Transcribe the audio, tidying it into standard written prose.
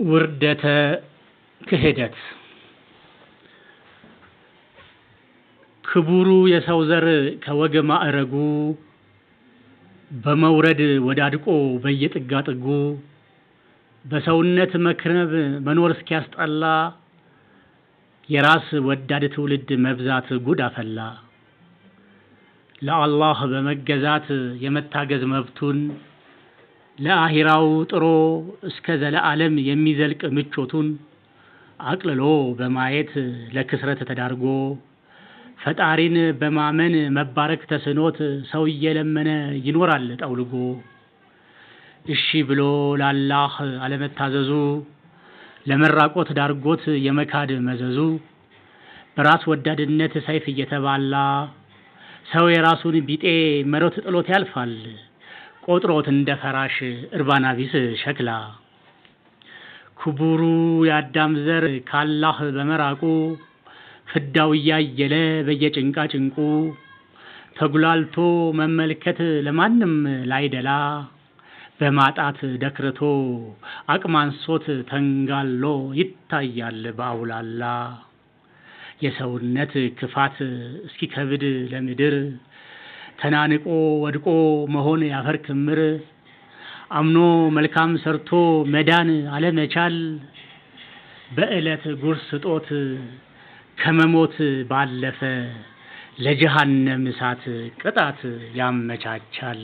ውርደተ ክህደት። ክቡሩ የሰው ዘር ከወግ ማዕረጉ በመውረድ ወዳድቆ በየጥጋ ጥጉ፣ በሰውነት መክነብ መኖር እስኪያስጠላ፣ የራስ ወዳድ ትውልድ መብዛት ጉድ አፈላ። ለአላህ በመገዛት የመታገዝ መብቱን፣ ለአሂራው ጥሮ እስከ ዘለዓለም የሚዘልቅ ምቾቱን አቅልሎ በማየት ለክስረት ተዳርጎ፣ ፈጣሪን በማመን መባረክ ተስኖት ሰው እየለመነ ይኖራል ጠውልጎ። እሺ ብሎ ለአላህ አለመታዘዙ ለመራቆት ዳርጎት የመካድ መዘዙ፣ በራስ ወዳድነት ሰይፍ እየተባላ ሰው የራሱን ቢጤ መሬት ጥሎት ያልፋል፣ ቆጥሮት እንደ ፈራሽ እርባና ቢስ ሸክላ። ክቡሩ የአዳም ዘር ካላህ በመራቁ ፍዳው እያየለ በየጭንቃ ጭንቁ፣ ተጉላልቶ መመልከት ለማንም ላይደላ፣ በማጣት ደክርቶ አቅማንሶት ተንጋሎ ይታያል በአውላላ። የሰውነት ክፋት እስኪከብድ ለምድር፣ ተናንቆ ወድቆ መሆን ያፈር ክምር፣ አምኖ መልካም ሰርቶ መዳን አለመቻል፣ በዕለት ጉርስ እጦት ከመሞት ባለፈ ለጀሃነም እሳት ቅጣት ያመቻቻል።